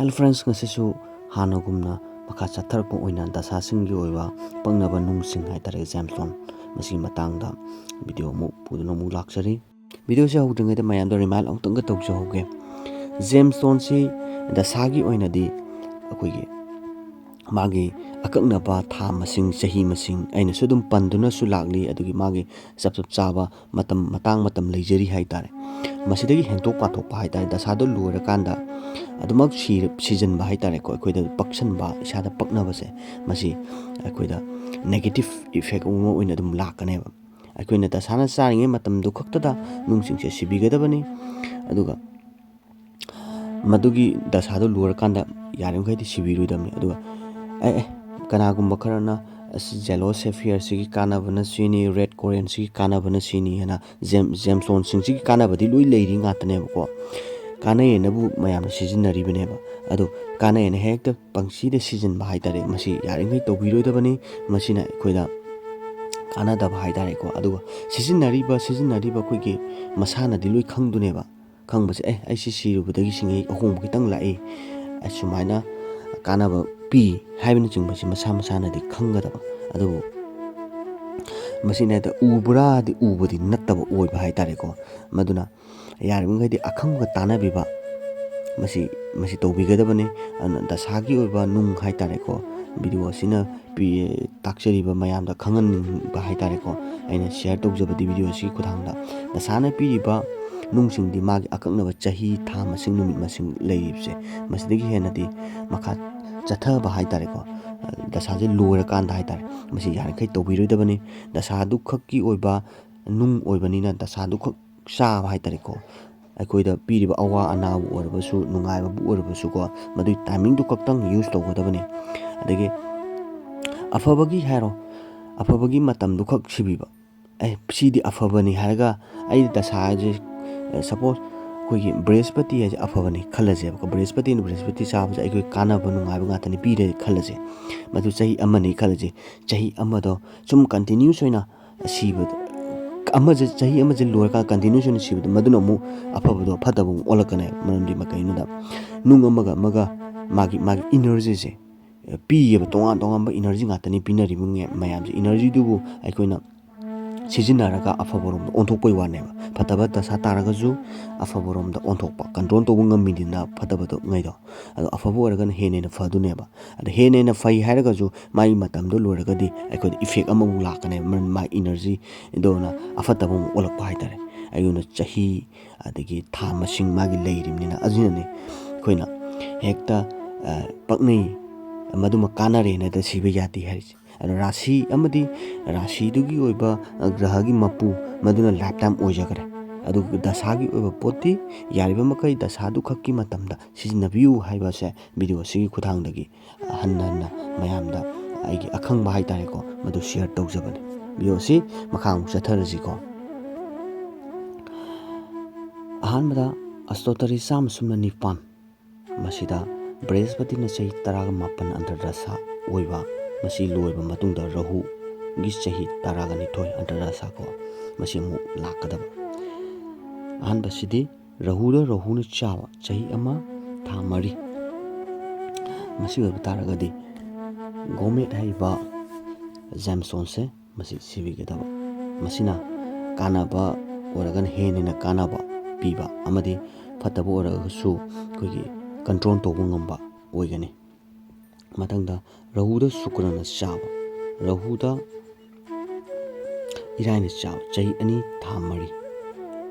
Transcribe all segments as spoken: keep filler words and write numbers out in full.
Hello friends, ꯉꯁꯤꯁꯨ ꯍꯥꯟꯅꯒꯨꯝꯅ ꯃꯈꯥ ꯆꯠꯊꯔꯛꯄ ꯑꯣꯏꯅ ꯗꯁꯥꯁꯤꯡꯒꯤ ꯑꯣꯏꯕ ꯄꯛꯅꯕ ꯅꯨꯡꯁꯤꯡ ꯍꯥꯏꯇꯥꯔꯦ, gemstone, ꯃꯁꯤꯒꯤ ꯃꯇꯥꯡꯗ video ꯑꯃꯨꯛ ꯄꯨꯗꯨꯅ ꯑꯃꯨꯛ ꯂꯥꯛꯆꯔꯤ꯫ Videoꯁꯦ ꯍꯧꯗ꯭ꯔꯤꯉꯩꯗ ꯃꯌꯥꯝꯗ remind ꯑꯃꯨꯛꯇꯪꯒ ꯇꯧꯖꯍꯧꯒꯦ꯫ Gemstoneꯁꯤ ꯗꯁꯥꯒꯤ ꯑꯣꯏꯅꯗꯤ ꯑꯩꯈꯣꯏꯒꯤ ꯃꯥꯒꯤ ꯑꯀꯛꯅꯕ ꯊꯥ ꯃꯁꯤꯡ, ꯆꯍꯤ ꯃꯁꯤꯡ ꯑꯩꯅꯁꯨ ꯑꯗꯨꯝ ꯄꯟꯗꯨꯅꯁꯨ ꯂꯥꯛꯂꯤ, ꯑꯗꯨꯒꯤ ꯃꯥꯒꯤ ꯆꯞ ꯆꯞ ꯆꯥꯕ ꯃꯇꯝ, ꯃꯇꯥꯡ ꯃꯇꯝ ꯂꯩꯖꯔꯤ ꯍꯥꯏꯇꯥꯔꯦ꯫ ꯃꯁꯤꯗꯒꯤ ꯍꯦꯟꯗꯣꯛ ꯄꯥꯊꯣꯛꯄ ꯍꯥꯏꯇꯥꯔꯦ, ꯗꯁꯥꯗꯣ ꯂꯣꯏꯔꯀꯥꯟꯗ ꯑꯗꯨꯃꯛ ꯁꯤꯔ-, ꯁꯤꯖꯤꯟꯕ ꯍꯥꯏꯇꯥꯔꯦꯀꯣ, ꯑꯩꯈꯣꯏꯗ ꯄꯛꯁꯟꯕ, ꯏꯁꯥꯗ ꯄꯛꯅꯕꯁꯦ, ꯃꯁꯤ ꯑꯩꯈꯣꯏꯗ negative effect ꯑꯃ ꯑꯣꯏꯅ ꯑꯗꯨꯝ ꯂꯥꯛꯀꯅꯦꯕ꯫ ꯑꯩꯈꯣꯏꯅ ꯗꯁꯥꯅ ꯆꯥꯔꯤꯉꯩ ꯃꯇꯝꯗꯨ ꯈꯛꯇꯗ ꯅꯨꯡꯁꯤꯡꯁꯦ ꯁꯤꯕꯤꯒꯗꯕꯅꯤ꯫ ꯑꯗꯨꯒ ꯃꯗꯨꯒꯤ ꯗꯁꯥꯗꯣ ꯂꯣꯏꯔꯀꯥꯟꯗ ꯌꯥꯔꯤꯃꯈꯩꯗꯤ ꯁꯤꯕꯤꯔꯣꯏꯗꯕꯅꯤ꯫ ꯑꯗꯨꯒ ꯑꯦ, ꯑꯦ, ꯀꯅꯥꯒꯨꯝꯕ ꯈꯔꯅ ꯑꯁ, yellow sapphireꯁꯤꯒꯤ ꯀꯥꯟꯅꯕꯅ ꯁꯤꯅꯤ, red coralꯁꯤꯒꯤ ꯀꯥꯟꯅꯕꯅ ꯁꯤꯅꯤ ꯍꯥꯏꯅ gem-, gemstoneꯁꯤꯡꯁꯤꯒꯤ ꯀꯥꯟꯅꯕꯗꯤ ꯂꯣꯏ ꯂꯩꯔꯤ ꯉꯥꯛꯇꯅꯦꯕꯀꯣ꯫ ꯀꯥꯟꯅꯩꯌꯦꯅꯕꯨ ꯃꯌꯥꯝꯅ ꯁꯤꯖꯤꯟꯅꯔꯤꯕꯅꯦꯕ꯫ ꯑꯗꯨ ꯀꯥꯟꯅꯩꯌꯦꯅ ꯍꯦꯛꯇ ꯄꯪꯁꯤꯗ ꯁꯤꯖꯤꯟꯕ ꯍꯥꯏꯇꯥꯔꯦ, ꯃꯁꯤ ꯌꯥꯔꯤꯉꯩ ꯇꯧꯕꯤꯔꯣꯏꯗꯕꯅꯤ꯫ ꯃꯁꯤꯅ ꯑꯩꯈꯣꯏꯗ ꯀꯥꯟꯅꯗꯕ ꯍꯥꯏꯇꯥꯔꯦꯀꯣ꯫ ꯑꯗꯨꯒ ꯁꯤꯖꯤꯟꯅꯔꯤꯕ, ꯁꯤꯖꯤꯟꯅꯔꯤꯕ ꯑꯩꯈꯣꯏꯒꯤ ꯃꯁꯥꯅꯗꯤ ꯂꯣꯏ ꯈꯪꯗꯨꯅꯦꯕ꯫ ꯈꯪꯕꯁꯦ, "ꯑꯦ, ꯑꯩ ꯁꯤ ꯁꯤꯔꯨꯕꯗꯒꯤ ꯁꯤꯡꯉꯩ ꯑꯍꯣꯡꯕ ꯈꯤꯇꯪ ꯂꯥꯛꯏ, ꯑꯁꯨꯃꯥꯏꯅ ꯀꯥꯟꯅꯕ ꯄꯤ" ꯍꯥꯏꯕꯅꯆꯤꯡꯕꯁꯦ ꯃꯁꯥ ꯃꯁꯥꯅꯗꯤ ꯈꯪꯒꯗꯕ꯫ ꯑꯗꯨꯕꯨ ꯃꯁꯤꯅ ꯍꯦꯛꯇ ꯎꯕ꯭ꯔꯥꯗꯤ ꯎꯕꯗꯤ ꯅꯠꯇꯕ ꯑꯣꯏꯕ ꯍꯥꯏꯇꯥꯔꯦꯀꯣ꯫ ꯃꯗꯨꯅ ꯌꯥꯔꯤꯕꯃꯈꯩꯗꯤ ꯑꯈꯪꯕꯒ ꯇꯥꯟꯅꯕꯤꯕ, ꯃꯁꯤ, ꯃꯁꯤ ꯇꯧꯕꯤꯒꯗꯕꯅꯤ꯫ ꯑꯗꯨꯅ ꯗꯁꯥꯒꯤ ꯑꯣꯏꯕ ꯅꯨꯡ ꯍꯥꯏꯇꯥꯔꯦꯀꯣ, video ꯑꯁꯤꯅ ꯄꯤ-, ꯇꯥꯛꯆꯔꯤꯕ ꯃꯌꯥꯝꯗ ꯈꯪꯍꯟꯅꯤꯡꯕ ꯍꯥꯏꯇꯥꯔꯦꯀꯣ, ꯑꯩꯅ share ꯇꯧꯖꯕꯗꯤ video ꯑꯁꯤꯒꯤ ꯈꯨꯠꯊꯥꯡꯗ꯫ ꯗꯁꯥꯅ ꯄꯤꯔꯤꯕ ꯅꯨꯡꯁꯤꯡꯗꯤ ꯃꯥꯒꯤ ꯑꯀꯛꯅꯕ ꯆꯍꯤ, ꯊꯥ ꯃꯁꯤꯡ, ꯅꯨꯃꯤꯠ ꯃꯁꯤꯡ ꯂꯩꯔꯤꯕꯁꯦ, ꯃꯁꯤꯗꯒꯤ ꯍꯦꯟꯅꯗꯤ ꯃꯈꯥ ꯆꯠꯊꯕ ꯍꯥꯏꯇꯥꯔꯦꯀꯣ, ꯗꯁꯥꯁꯦ ꯂꯣꯏꯔꯀꯥꯟꯗ ꯍꯥꯏꯇꯥꯔꯦ, ꯃꯁꯤ ꯌꯥꯔꯤꯈꯩ ꯇꯧꯕꯤꯔꯣꯏꯗꯕꯅꯤ꯫ ꯗꯁꯥꯗꯨꯈꯛꯀꯤ ꯑꯣꯏꯕ ꯅꯨꯡ ꯑꯣꯏꯕꯅꯤꯅ ꯗꯁꯥꯗꯨꯈꯛ ꯆꯥꯕ ꯍꯥꯏꯇꯥꯔꯦꯀꯣ, ꯑꯩꯈꯣꯏꯗ ꯄꯤꯔꯤꯕ ꯑꯋꯥ ꯑꯅꯥꯕꯨ ꯑꯣꯏꯔꯕꯁꯨ, ꯅꯨꯡꯉꯥꯏꯕꯕꯨ ꯑꯣꯏꯔꯕꯁꯨꯀꯣ, ꯃꯗꯨꯒꯤ timingꯗꯨ ꯈꯛꯇꯪ use ꯇꯧꯒꯗꯕꯅꯤ꯫ ꯑꯗꯒꯤ ꯑꯐꯕꯒꯤ ꯍꯥꯏꯔꯣ, ꯑꯐꯕꯒꯤ ꯃꯇꯝꯗꯨ ꯈꯛ ꯁꯤꯕꯤꯕ꯫ "ꯑꯦ, ꯁꯤꯗꯤ ꯑꯐꯕꯅꯤ" ꯍꯥꯏꯔꯒ, ꯑꯩ ꯗꯁꯥꯁꯦ, suppose ꯑꯩꯈꯣꯏꯒꯤ ꯕ꯭ꯔꯤꯍꯁꯄꯇꯤ ꯍꯥꯏꯁꯦ ꯑꯐꯕꯅꯤ ꯈꯜꯂꯁꯦꯕꯀꯣ, ꯕ꯭ꯔꯤꯍꯁꯄꯇꯤꯅ ꯕ꯭ꯔꯤꯍꯁꯄꯇꯤ ꯆꯥꯕꯁꯦ ꯑꯩꯈꯣꯏ ꯀꯥꯟꯅꯕ ꯅꯨꯡꯉꯥꯏꯕ ꯉꯥꯛꯇꯅꯤ ꯄꯤꯔꯦ ꯈꯜꯂꯁꯦ, ꯃꯗꯨ ꯆꯍꯤ ꯑꯃꯅꯤ ꯈꯜꯂꯁꯦ, ꯆꯍꯤ ꯑꯃꯗꯣ ꯁꯨꯝ continuous ꯑꯣꯏꯅ ꯁꯤꯕꯗ, ꯑꯃꯁꯦ, ꯆꯍꯤ ꯑꯃꯁꯦ ꯂꯣꯏꯔꯀꯥꯟꯗ continuous ꯑꯣꯏꯅ ꯁꯤꯕꯗꯣ, ꯃꯗꯨꯅ ꯑꯃꯨꯛ ꯑꯐꯕꯗꯣ ꯐꯠꯇꯕ ꯑꯃꯨꯛ ꯑꯣꯜꯂꯛꯀꯅꯦꯕ꯫ ꯃꯔꯝꯗꯤ ꯀꯩꯅꯣꯗ, ꯅꯨꯡ ꯑꯃꯒ ꯑꯃꯒ ꯃꯥꯒꯤ ꯃꯥꯒꯤ energyꯁꯦ ꯄꯤꯌꯦꯕ꯫ ꯇꯣꯉꯥꯟ ꯇꯣꯉꯥꯟꯕ energy ꯉꯥꯛꯇꯅꯤ ꯄꯤꯅꯔꯤꯕ ꯃꯌꯥꯝꯁꯦ꯫ Energyꯗꯨꯕꯨ ꯑꯩꯈꯣꯏꯅ ꯁꯤꯖꯤꯟꯅꯔꯒ ꯑꯐꯕꯔꯣꯝꯗ ꯑꯣꯟꯊꯣꯛꯄꯩ ꯋꯥꯅꯦꯕ꯫ ꯐꯠꯇꯕ ꯗꯁꯥ ꯇꯥꯔꯒꯁꯨ ꯑꯐꯕꯔꯣꯝꯗ ꯑꯣꯟꯊꯣꯛꯄ, control ꯇꯧꯕ ꯉꯝꯃꯤꯗꯅ ꯐꯠꯇꯕꯗꯣ ꯉꯩꯗꯣ꯫ ꯑꯗꯣ ꯑꯐꯕ ꯑꯣꯏꯔꯒꯅ ꯍꯦꯟꯅ ꯍꯦꯟꯅ ꯐꯗꯣꯏꯅꯦꯕ꯫ ꯑꯗꯣ ꯍꯦꯟꯅ ꯍꯦꯟꯅ ꯐꯩ ꯍꯥꯏꯔꯒꯁꯨ ꯃꯥꯒꯤ ꯃꯇꯝꯗꯣ ꯂꯣꯏꯔꯒꯗꯤ ꯑꯩꯈꯣꯏꯗ effect ꯑꯃꯃꯨꯛ ꯂꯥꯛꯀꯅꯦꯕ꯫ ꯃꯔꯝꯗꯤ ꯃꯥꯒꯤ energyꯗꯨꯅ ꯑꯐꯠꯇꯕ ꯑꯃꯨꯛ ꯑꯣꯜꯂꯛꯄ ꯍꯥꯏꯇꯥꯔꯦ꯫ ꯑꯩꯉꯣꯟꯗ ꯆꯍꯤ ꯑꯗꯒꯤ ꯊꯥ ꯃꯁꯤꯡ ꯃꯥꯒꯤ ꯂꯩꯔꯤꯕꯅꯤꯅ꯫ ꯑꯗꯨꯅꯅꯦ ꯑꯩꯈꯣꯏꯅ ꯍꯦꯛꯇ, ꯑ, ꯄꯛꯅꯩ, ꯃꯗꯨꯃ ꯀꯥꯟꯅꯔꯦꯅ ꯍꯦꯛꯇ ꯁꯤꯕ ꯌꯥꯗꯦ ꯍꯥꯏꯔꯤꯁꯦ꯫ ꯑꯗꯣ ꯔꯥꯁꯤ ꯑꯃꯗꯤ ꯔꯥꯁꯤꯗꯨꯒꯤ ꯑꯣꯏꯕ, ꯑ, ꯒ꯭ꯔꯍꯒꯤ ꯃꯄꯨ ꯃꯗꯨꯅ lifetime ꯑꯣꯏꯖꯈ꯭ꯔꯦ꯫ ꯑꯗꯨꯒ ꯗꯁꯥꯒꯤ ꯑꯣꯏꯕ ꯄꯣꯠꯇꯤ ꯌꯥꯔꯤꯕ ꯃꯈꯩ ꯗꯁꯥꯗꯨ ꯈꯛꯀꯤ ꯃꯇꯝꯗ ꯁꯤꯖꯤꯟꯅꯕꯤꯌꯨ ꯍꯥꯏꯕꯁꯦ video ꯑꯁꯤꯒꯤ ꯈꯨꯠꯊꯥꯡꯗꯒꯤ ꯍꯟꯅ ꯍꯟꯅ ꯃꯌꯥꯝꯗ ꯑꯩꯒꯤ ꯑꯈꯪꯕ ꯍꯥꯏꯇꯥꯔꯦꯀꯣ, ꯃꯗꯨ share ꯇꯧꯖꯕꯅꯤ꯫ Video ꯑꯁꯤ ꯃꯈꯥ ꯑꯃꯨꯛ ꯆꯠꯊꯔꯁꯤꯀꯣ꯫ ꯑꯍꯥꯟꯕꯗ ꯑꯁꯇꯣꯇꯔꯤ ꯆꯥꯝꯃ ꯁꯨꯞꯅ ꯅꯤꯄꯥꯟ, ꯃꯁꯤꯗ ꯕ꯭ꯔꯍꯁꯄꯇꯤꯅ ꯆꯍꯤ ꯇꯔꯥꯒ ꯃꯥꯄꯟ ꯑꯟꯇꯔꯗꯁꯥ ꯑꯣꯏꯕ, ꯃꯁꯤ ꯂꯣꯏꯕ ꯃꯇꯨꯡꯗ ꯔꯍꯨꯒꯤ ꯆꯍꯤ ꯇꯔꯥꯒ ꯅꯤꯊꯣꯏ ꯑꯟꯇꯔꯗꯁꯥ ꯀꯣ, ꯃꯁꯤ ꯑꯃꯨꯛ ꯂꯥꯛꯀꯗꯕ꯫ ꯑꯍꯥꯟꯕꯁꯤꯗꯤ ꯔꯍꯨꯗ ꯔꯍꯨꯅ ꯆꯥꯕ, ꯆꯍꯤ ꯑꯃ ꯊꯥ ꯃꯔꯤ꯫ ꯃꯁꯤ ꯑꯣꯏꯕ ꯇꯥꯔꯒꯗꯤ ꯒꯣꯃꯦꯠ ꯍꯥꯏꯔꯤꯕ gemstoneꯁꯦ ꯃꯁꯤ ꯁꯤꯕꯤꯒꯗꯕ꯫ ꯃꯁꯤꯅ ꯀꯥꯟꯅꯕ ꯑꯣꯏꯔꯒꯅ ꯍꯦꯟꯅ ꯍꯦꯟꯅ ꯀꯥꯟꯅꯕ ꯄꯤꯕ ꯑꯃꯗꯤ ꯐꯠꯇꯕ ꯑꯣꯏꯔꯒꯁꯨ ꯑꯩꯈꯣꯏꯒꯤ control ꯇꯧꯕ ꯉꯝꯕ ꯑꯣꯏꯒꯅꯤ꯫ ꯃꯊꯪꯗ ꯔꯍꯨꯗ ꯁꯨꯀ꯭ꯔꯅ ꯆꯥꯕ, ꯔꯍꯨꯗ ꯏꯔꯥꯏꯅ ꯆꯥꯕ, ꯆꯍꯤ ꯑꯅꯤ ꯊꯥ ꯃꯔꯤ꯫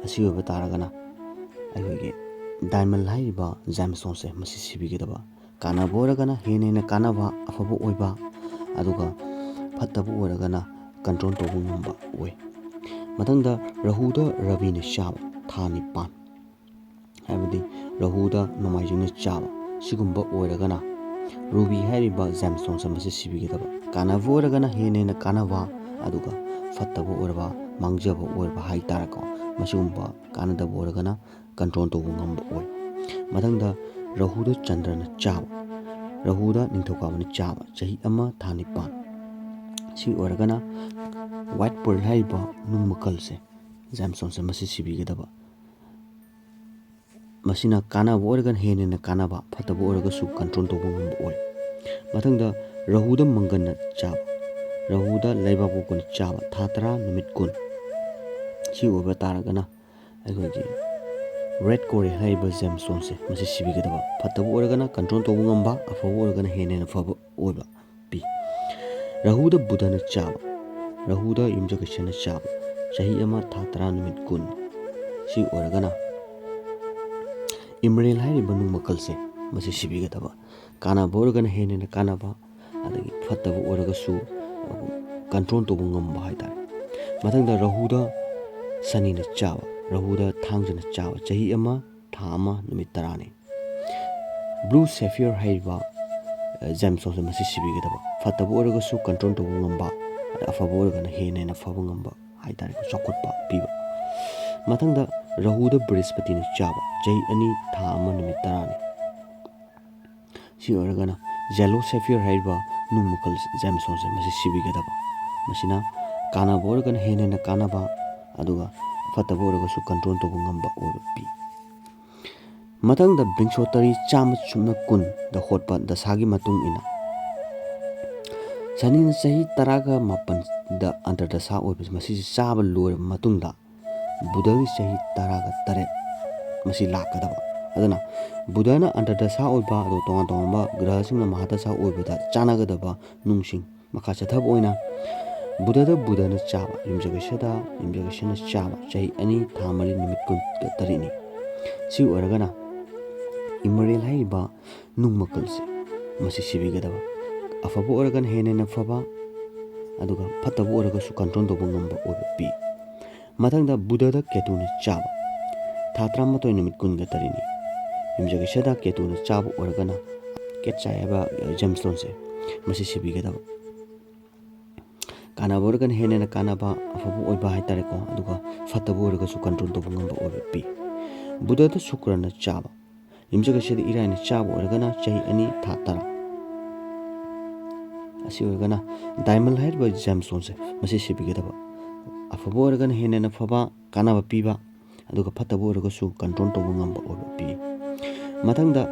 ꯑꯁꯤ ꯑꯣꯏꯕ ꯇꯥꯔꯒꯅ ꯑꯩꯈꯣꯏꯒꯤ diamond ꯍꯥꯏꯔꯤꯕ gemstoneꯁꯦ ꯃꯁꯤ ꯁꯤꯕꯤꯒꯗꯕ꯫ ꯀꯥꯟꯅꯕ ꯑꯣꯏꯔꯒꯅ ꯍꯦꯟꯅ ꯍꯦꯟꯅ ꯀꯥꯟꯅꯕ, ꯑꯐꯕ ꯑꯣꯏꯕ, ꯑꯗꯨꯒ ꯐꯠꯇꯕ ꯑꯣꯏꯔꯒꯅ control ꯇꯧꯕ ꯉꯝꯕ ꯑꯣꯏ꯫ ꯃꯊꯪꯗ ꯔꯍꯨꯗ ꯔꯕꯤꯅ ꯆꯥꯕ, ꯊꯥ ꯅꯤꯄꯥꯟ, ꯍꯥꯏꯕꯗꯤ ꯔꯍꯨꯗ ꯅꯣꯡꯃꯥꯏꯖꯤꯡꯅ ꯆꯥꯕ, ꯁꯤꯒꯨꯝꯕ ꯑꯣꯏꯔꯒꯅ ꯔꯨꯕꯤ ꯍꯥꯏꯔꯤꯕ gemstoneꯁꯦ ꯃꯁꯤ ꯁꯤꯕꯤꯒꯗꯕ꯫ ꯀꯥꯟꯅꯕ ꯑꯣꯏꯔꯒꯅ ꯍꯦꯟꯅ ꯍꯦꯟꯅ ꯀꯥꯟꯅꯕ, ꯑꯗꯨꯒ ꯐꯠꯇꯕ ꯑꯣꯏꯔꯕ, ꯃꯥꯡꯖꯕ ꯑꯣꯏꯔꯕ ꯍꯥꯏꯇꯥꯔꯦꯀꯣ, ꯃꯁꯤꯒꯨꯝꯕ ꯀꯥꯟꯅꯗꯕ ꯑꯣꯏꯔꯒꯅ control ꯇꯧꯕ ꯉꯝꯕ ꯑꯣꯏ꯫ ꯃꯊꯪꯗ ꯔꯍꯨꯗ ꯆꯟꯗ꯭ꯔꯅ ꯆꯥꯕ, ꯔꯍꯨꯗ ꯅꯤꯡꯊꯧꯀꯥꯕꯅ ꯆꯥꯕ, ꯆꯍꯤ ꯑꯃ ꯊꯥ ꯅꯤꯄꯥꯟ꯫ ꯁꯤ ꯑꯣꯏꯔꯒꯅ ꯋꯥꯏꯠ ꯄꯔꯜ ꯍꯥꯏꯔꯤꯕ ꯅꯨꯡ ꯃꯈꯜꯁꯦ, ꯖꯦꯝꯁꯇꯣꯟꯁꯦ, ꯃꯁꯤ ꯁꯤꯕꯤꯒꯗꯕ꯫ ꯃꯁꯤꯅ ꯀꯥꯟꯅꯕ ꯑꯣꯏꯔꯒꯅ ꯍꯦꯟꯅ ꯍꯦꯟꯅ ꯀꯥꯟꯅꯕ, ꯐꯠꯇꯕ ꯑꯣꯏꯔꯒꯁꯨ ꯀꯟꯇ꯭ꯔꯣꯜ ꯇꯧꯕ ꯉꯝꯕ ꯑꯣꯏ꯫ ꯃꯊꯪꯗ ꯔꯥꯍꯨꯗ ꯃꯪꯒꯟꯅ ꯆꯥꯕ, ꯔꯥꯍꯨꯗ ꯂꯩꯕꯥꯛꯄꯣꯛꯄꯅ ꯆꯥꯕ, ꯊꯥ ꯇꯔꯥ, ꯅꯨꯃꯤꯠ ꯀꯨꯟ꯫ ꯁꯤ ꯑꯣꯏꯕ ꯇꯥꯔꯒꯅ ꯑꯩꯈꯣꯏꯒꯤ ꯔꯦꯠ ꯀꯣꯔꯦꯜ ꯍꯥꯏꯔꯤꯕ ꯖꯦꯝꯁꯇꯣꯟꯁꯦ, ꯃꯁꯤ ꯁꯤꯕꯤꯒꯗꯕ꯫ ꯐꯠꯇꯕ ꯑꯣꯏꯔꯒꯅ ꯀꯟꯇ꯭ꯔꯣꯜ ꯇꯧꯕ ꯉꯝꯕ, ꯑꯐꯕ ꯑꯣꯏꯔꯒꯅ ꯍꯦꯟꯅ ꯍꯦꯟꯅ ꯐꯕ ꯑꯣꯏꯕ ꯄꯤ꯫ ꯔꯥꯍꯨꯗ ꯕꯨꯙꯅ ꯆꯥꯕ, ꯔꯥꯍꯨꯗ ꯌꯨꯝꯖꯀꯩꯁꯅ ꯆꯥꯕ, ꯆꯍꯤ ꯑꯃ, ꯊꯥ ꯇꯔꯥ, ꯅꯨꯃꯤꯠ ꯀꯨꯟ꯫ ꯁꯤ ꯑꯣꯏꯔꯒꯅ ꯏꯃꯔꯦꯜ ꯍꯥꯏꯔꯤꯕ ꯅꯨꯡ ꯃꯈꯜꯁꯦ, ꯃꯁꯤ ꯁꯤꯕꯤꯒꯗꯕ꯫ ꯀꯥꯟꯅꯕ ꯑꯣꯏꯔꯒꯅ ꯍꯦꯟꯅ ꯍꯦꯟꯅ ꯀꯥꯟꯅꯕ, ꯑꯗꯒꯤ ꯐꯠꯇꯕ ꯑꯣꯏꯔꯒꯁꯨ ꯀꯟꯇ꯭ꯔꯣꯜ ꯇꯧꯕ ꯉꯝꯕ ꯍꯥꯏꯇꯥꯔꯦ꯫ ꯃꯊꯪꯗ ꯔꯥꯍꯨꯗ ꯁꯅꯤꯅ ꯆꯥꯕ, ꯔꯥꯍꯨꯗ ꯊꯥꯡꯖꯅ ꯆꯥꯕ, ꯆꯍꯤ ꯑꯃ, ꯊꯥ ꯑꯃ, ꯅꯨꯃꯤꯠ ꯇꯔꯥꯅꯤ꯫ ꯕ꯭ꯂꯨ ꯁꯦꯐꯤꯌꯔ ꯍꯥꯏꯔꯤꯕ, ꯑ, ꯖꯦꯝꯁꯇꯣꯟꯁꯦ, ꯃꯁꯤ ꯁꯤꯕꯤꯒꯗꯕ꯫ ꯐꯠꯇꯕ ꯑꯣꯏꯔꯒꯁꯨ ꯀꯟꯇ꯭ꯔꯣꯜ ꯇꯧꯕ ꯉꯝꯕ, ꯑꯗ ꯑꯐꯕ ꯑꯣꯏꯔꯒꯅ ꯍꯦꯟꯅ ꯍꯦꯟꯅ ꯐꯕ ꯉꯝꯕ ꯍꯥꯏꯇꯥꯔꯦꯀꯣ, ꯆꯥꯎꯈꯠꯄ ꯄꯤꯕ꯫ ꯃꯊꯪꯗ ꯔꯥꯍꯨꯗ ꯕ꯭ꯔꯤꯍꯁꯄꯇꯤꯅ ꯆꯥꯕ, ꯆꯍꯤ ꯑꯅꯤ, ꯊꯥ ꯑꯃ, ꯅꯨꯃꯤꯠ ꯇꯔꯥꯅꯤ꯫ ꯁꯤ ꯑꯣꯏꯔꯒꯅ ꯌꯦꯂꯣ ꯁꯦꯐꯤꯌꯔ ꯍꯥꯏꯔꯤꯕ ꯅꯨꯡ ꯃꯈꯜ ꯖꯦꯝꯁꯇꯣꯟꯁꯦ, ꯃꯁꯤ ꯁꯤꯕꯤꯒꯗꯕ꯫ ꯃꯁꯤꯅ ꯀꯥꯟꯅꯕ ꯑꯣꯏꯔꯒꯅ ꯍꯦꯟꯅ ꯍꯦꯟꯅ ꯀꯥꯟꯅꯕ, ꯑꯗꯨꯒ ꯐꯠꯇꯕ ꯑꯣꯏꯔꯒꯁꯨ ꯀꯟꯇ꯭ꯔꯣꯜ ꯇꯧꯕ ꯉꯝꯕ ꯑꯣꯏꯕ ꯄꯤ꯫ ꯃꯊꯪꯗ ꯕꯤꯡꯁꯣꯇꯔꯤ ꯆꯥꯝꯃ ꯁꯨꯞꯅ ꯀꯨꯟꯗ ꯍꯣꯠꯄ ꯗꯁꯥꯒꯤ ꯃꯇꯨꯡ ꯏꯟꯅ ꯁꯅꯤꯅ ꯆꯍꯤ ꯇꯔꯥꯒ ꯃꯥꯄꯟꯗ ꯑꯟꯇꯔꯗꯁꯥ ꯑꯣꯏꯕꯁꯦ, ꯃꯁꯤꯁꯦ ꯆꯥꯕ ꯂꯣꯏꯔꯕ ꯃꯇꯨꯡꯗ ꯕꯨꯙꯒꯤ ꯆꯍꯤ ꯇꯔꯥꯒ ꯇꯔꯦꯠ ꯃꯁꯤ ꯂꯥꯛꯀꯗꯕ꯫ ꯑꯗꯨꯅ ꯕꯨꯙꯅ ꯑꯟꯇꯔꯗꯁꯥ ꯑꯣꯏꯕ, ꯑꯗꯨꯒ ꯇꯣꯉꯥꯟ ꯇꯣꯉꯥꯟꯕ ꯒ꯭ꯔꯍꯁꯤꯡꯅ ꯃꯍꯥꯗꯁꯥ ꯑꯣꯏꯕꯗ ꯆꯥꯟꯅꯒꯗꯕ ꯅꯨꯡꯁꯤꯡ꯫ ꯃꯈꯥ ꯆꯠꯊꯕ ꯑꯣꯏꯅ ꯕꯨꯙꯗ ꯕꯨꯙꯅ ꯆꯥꯕ, ꯌꯨꯝꯖꯀꯩꯁꯗ ꯌꯨꯝꯖꯀꯩꯁꯅ ꯆꯥꯕ, ꯆꯍꯤ ꯑꯅꯤ, ꯊꯥ ꯃꯔꯤ, ꯅꯨꯃꯤꯠ ꯀꯨꯟꯒ ꯇꯔꯦꯠꯅꯤ꯫ ꯁꯤ ꯑꯣꯏꯔꯒꯅ ꯏꯃꯔꯦꯜ ꯍꯥꯏꯔꯤꯕ ꯅꯨꯡ ꯃꯈꯜꯁꯦ, ꯃꯁꯤ ꯁꯤꯕꯤꯒꯗꯕ꯫ ꯑꯐꯕ ꯑꯣꯏꯔꯒꯅ ꯍꯦꯟꯅ ꯍꯦꯟꯅ ꯐꯕ, ꯑꯗꯨꯒ ꯐꯠꯇꯕ ꯑꯣꯏꯔꯒꯁꯨ ꯀꯟꯇ꯭ꯔꯣꯜ ꯇꯧꯕ ꯉꯝꯕ ꯑꯣꯏꯕ ꯄꯤ꯫ ꯃꯊꯪꯗ ꯕꯨꯙꯗ ꯀꯦꯇꯨꯅ ꯆꯥꯕ, ꯊꯥ ꯇꯔꯥꯃꯥꯊꯣꯏ, ꯅꯨꯃꯤꯠ ꯀꯨꯟꯒ ꯇꯔꯦꯠꯅꯤ꯫ ꯌꯨꯝꯖꯀꯩꯁꯗ ꯀꯦꯇꯨꯅ ꯆꯥꯕ ꯑꯣꯏꯔꯒꯅ ꯀꯦꯠ ꯆꯥꯏ ꯍꯥꯏꯕ ꯖꯦꯝꯁꯇꯣꯟꯁꯦ, ꯃꯁꯤ ꯁꯤꯕꯤꯒꯗꯕ꯫ ꯀꯥꯟꯅꯕ ꯑꯣꯏꯔꯒꯅ ꯍꯦꯟꯅ ꯍꯦꯟꯅ ꯀꯥꯟꯅꯕ, ꯑꯐꯕ ꯑꯣꯏꯕ ꯍꯥꯏꯇꯥꯔꯦꯀꯣ, ꯑꯗꯨꯒ ꯐꯠꯇꯕ ꯑꯣꯏꯔꯒꯁꯨ ꯀꯟꯇ꯭ꯔꯣꯜ ꯇꯧꯕ ꯉꯝꯕ ꯑꯣꯏꯕ ꯄꯤ꯫ ꯕꯨꯙꯗ ꯁꯨꯀ꯭ꯔꯅ ꯆꯥꯕ, ꯌꯨꯝꯖꯀꯩꯁꯗ ꯏꯔꯥꯏꯅ ꯆꯥꯕ ꯑꯣꯏꯔꯒꯅ ꯆꯍꯤ ꯑꯅꯤ, ꯊꯥ ꯇꯔꯥ꯫ ꯑꯁꯤ ꯑꯣꯏꯔꯒꯅ diamond ꯍꯥꯏꯔꯤꯕ gemstoneꯁꯦ, ꯃꯁꯤ ꯁꯤꯕꯤꯒꯗꯕ꯫ ꯑꯐꯕ ꯑꯣꯏꯔꯒꯅ ꯍꯦꯟꯅ ꯍꯦꯟꯅ ꯐꯕ, ꯀꯥꯟꯅꯕ ꯄꯤꯕ, ꯑꯗꯨꯒ ꯐꯠꯇꯕ ꯑꯣꯏꯔꯒꯁꯨ control ꯇꯧꯕ ꯉꯝꯕ ꯑꯣꯏꯕ ꯄꯤ꯫ ꯃꯊꯪꯗ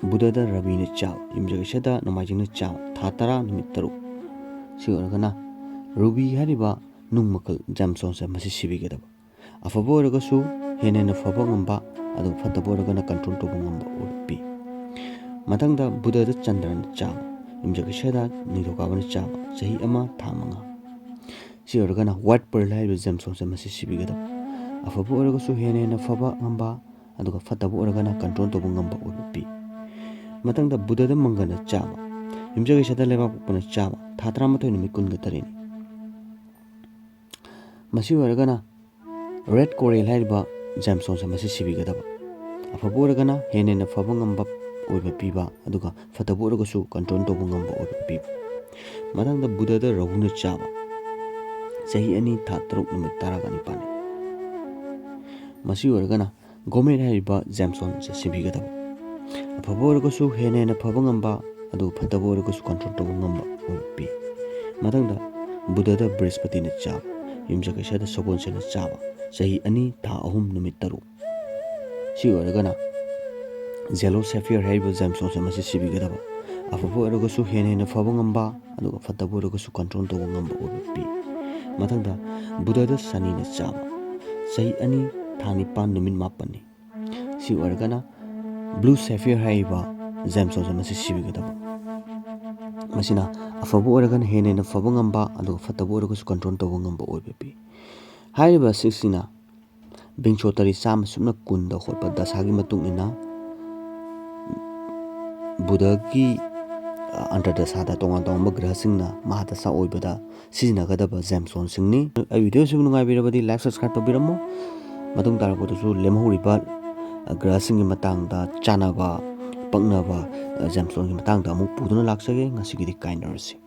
ꯕꯨꯙꯗ ꯔꯕꯤꯅ ꯆꯥꯕ, ꯌꯨꯝꯖꯀꯩꯁꯗ ꯅꯣꯡꯃꯥꯏꯖꯤꯡꯅ ꯆꯥꯕ, ꯊꯥ ꯇꯔꯥ, ꯅꯨꯃꯤꯠ ꯇꯔꯨꯛ꯫ ꯁꯤ ꯑꯣꯏꯔꯒꯅ ruby ꯍꯥꯏꯔꯤꯕ ꯅꯨꯡ ꯃꯈꯜ gemstoneꯁꯦ, ꯃꯁꯤ ꯁꯤꯕꯤꯒꯗꯕ꯫ ꯑꯐꯕ ꯑꯣꯏꯔꯒꯁꯨ ꯍꯦꯟꯅ ꯍꯦꯟꯅ ꯐꯕ ꯉꯝꯕ, ꯑꯗꯨꯒ ꯐꯠꯇꯕ ꯑꯣꯏꯔꯒꯅ control ꯇꯧꯕ ꯉꯝꯕ ꯑꯣꯏꯕ ꯄꯤ꯫ ꯃꯊꯪꯗ ꯕꯨꯙꯗ ꯆꯟꯗ꯭ꯔꯅ ꯆꯥꯕ, ꯌꯨꯝꯖꯀꯩꯁꯗ ꯅꯤꯡꯊꯧꯀꯥꯕꯅ ꯆꯥꯕ, ꯆꯍꯤ ꯑꯃ ꯊꯥ ꯃꯉꯥ꯫ ꯁꯤ ꯑꯣꯏꯔꯒꯅ white pearl ꯍꯥꯏꯔꯤꯕ gemstoneꯁꯦ, ꯃꯁꯤ ꯁꯤꯕꯤꯒꯗꯕ꯫ ꯑꯐꯕ ꯑꯣꯏꯔꯒꯁꯨ ꯍꯦꯟꯅ ꯍꯦꯟꯅ ꯐꯕ ꯉꯝꯕ, ꯑꯗꯨꯒ ꯐꯠꯇꯕ ꯑꯣꯏꯔꯒꯅ control ꯇꯧꯕ ꯉꯝꯕ ꯑꯣꯏꯕ ꯄꯤ꯫ ꯃꯊꯪꯗ ꯕꯨꯙꯗ ꯃꯪꯒꯜꯅ ꯆꯥꯕ, ꯌꯨꯝꯖꯀꯩꯁꯗ ꯂꯩꯕꯥꯛꯄꯣꯛꯄꯅ ꯆꯥꯕ, ꯊꯥ ꯇꯔꯥꯃꯥꯊꯣꯏ, ꯅꯨꯃꯤꯠ ꯀꯨꯟꯒ ꯇꯔꯦꯠꯅꯤ꯫ ꯃꯁꯤ ꯑꯣꯏꯔꯒꯅ red coral ꯍꯥꯏꯔꯤꯕ gemstoneꯁꯦ, ꯃꯁꯤ ꯁꯤꯕꯤꯒꯗꯕ꯫ ꯑꯐꯕ ꯑꯣꯏꯔꯒꯅ ꯍꯦꯟꯅ ꯍꯦꯟꯅ ꯐꯕ ꯉꯝꯕ ꯑꯣꯏꯕ ꯄꯤꯕ, ꯑꯗꯨꯒ ꯐꯠꯇꯕ ꯑꯣꯏꯔꯒꯁꯨ control ꯇꯧꯕ ꯉꯝꯕ ꯑꯣꯏꯕ ꯄꯤꯕ꯫ ꯃꯊꯪꯗ ꯕꯨꯙꯗ ꯔꯍꯨꯅ ꯆꯥꯕ, ꯆꯍꯤ ꯑꯅꯤ ꯊꯥ ꯇꯔꯨꯛ ꯅꯨꯃꯤꯠ ꯇꯔꯥꯒ ꯅꯤꯄꯥꯜꯅꯤ꯫ ꯃꯁꯤ ꯑꯣꯏꯔꯒꯅ garnet ꯍꯥꯏꯔꯤꯕ gemstoneꯁꯦ ꯁꯤꯕꯤꯒꯗꯕ꯫ ꯑꯐꯕ ꯑꯣꯏꯔꯒꯁꯨ ꯍꯦꯟꯅ ꯍꯦꯟꯅ ꯐꯕ ꯉꯝꯕ, ꯑꯗꯨꯒ ꯐꯠꯇꯕ ꯑꯣꯏꯔꯒꯁꯨ control ꯇꯧꯕ ꯉꯝꯕ ꯑꯣꯏꯕ ꯄꯤ꯫ ꯃꯊꯪꯗ ꯕꯨꯙꯗ ꯕ꯭ꯔꯤꯍꯁꯄꯇꯤꯅ ꯆꯥꯕ, ꯌꯨꯝꯖꯀꯩꯁꯗ ꯁꯒꯣꯜꯁꯦꯟꯅ ꯆꯥꯕ, ꯆꯍꯤ ꯑꯅꯤ ꯊꯥ ꯑꯍꯨꯝ ꯅꯨꯃꯤꯠ ꯇꯔꯨꯛ꯫ ꯁꯤ ꯑꯣꯏꯔꯒꯅ yellow sapphire ꯍꯥꯏꯔꯤꯕ gemstoneꯁꯦ, ꯃꯁꯤ ꯁꯤꯕꯤꯒꯗꯕ꯫ ꯑꯐꯕ ꯑꯣꯏꯔꯒꯁꯨ ꯍꯦꯟꯅ ꯍꯦꯟꯅ ꯐꯕ ꯉꯝꯕ, ꯑꯗꯨꯒ ꯐꯠꯇꯕ ꯑꯣꯏꯔꯒꯁꯨ control ꯇꯧꯕ ꯉꯝꯕ ꯑꯣꯏꯕ ꯄꯤ꯫ ꯃꯊꯪꯗ ꯕꯨꯙꯗ ꯁꯅꯤꯅ ꯆꯥꯕ, ꯆꯍꯤ ꯑꯅꯤ ꯊꯥ ꯅꯤꯄꯥꯟ ꯅꯨꯃꯤꯠ ꯃꯥꯄꯟꯅꯤ꯫ ꯁꯤ ꯑꯣꯏꯔꯒꯅ blue sapphire ꯍꯥꯏꯔꯤꯕ gemstoneꯁꯦ, ꯃꯁꯤ ꯁꯤꯕꯤꯒꯗꯕ꯫ ꯃꯁꯤꯅ ꯑꯐꯕ ꯑꯣꯏꯔꯒꯅ ꯍꯦꯟꯅ ꯍꯦꯟꯅ ꯐꯕ ꯉꯝꯕ, ꯑꯗꯨꯒ ꯐꯠꯇꯕ ꯑꯣꯏꯔꯒꯁꯨ control ꯇꯧꯕ ꯉꯝꯕ ꯑꯣꯏꯕ ꯄꯤ꯫ ꯍꯥꯏꯔꯤꯕ ꯑꯁꯤꯁꯤꯅ ꯕꯤꯡꯁꯣꯇꯔꯤ ꯆꯥꯝꯃ ꯁꯨꯞꯅ ꯀꯨꯟꯗ ꯍꯣꯠꯄ ꯗꯁꯥꯒꯤ ꯃꯇꯨꯡ ꯏꯟꯅ ꯕꯨꯙꯒꯤ, ꯑ, ꯑꯟꯇꯔꯗꯁꯥꯗ ꯇꯣꯉꯥꯟ ꯇꯣꯉꯥꯟꯕ ꯒ꯭ꯔꯍꯁꯤꯡꯅ ꯃꯍꯥꯗꯁꯥ ꯑꯣꯏꯕꯗ ꯁꯤꯖꯤꯟꯅꯒꯗꯕ gemstoneꯁꯤꯡꯅꯤ꯫ ꯑꯩ videoꯁꯤꯕꯨ ꯅꯨꯡꯉꯥꯏꯕꯤꯔꯕꯗꯤ like, subscribe ꯇꯧꯕꯤꯔꯝꯃꯣ꯫ ꯃꯇꯨꯡ ꯇꯥꯔꯛꯄꯗꯁꯨ ꯂꯦꯝꯍꯧꯔꯤꯕ, ꯑ, ꯒ꯭ꯔꯍꯁꯤꯡꯒꯤ ꯃꯇꯥꯡꯗ, ꯆꯥꯟꯅꯕ, ꯄꯛꯅꯕ, ꯑ, gemstoneꯒꯤ ꯃꯇꯥꯡꯗ ꯑꯃꯨꯛ ꯄꯨꯗꯨꯅ ꯂꯥꯛꯆꯒꯦ꯫ ꯉꯁꯤꯒꯤꯗꯤ ꯀꯥꯏꯅꯔꯁꯤ꯫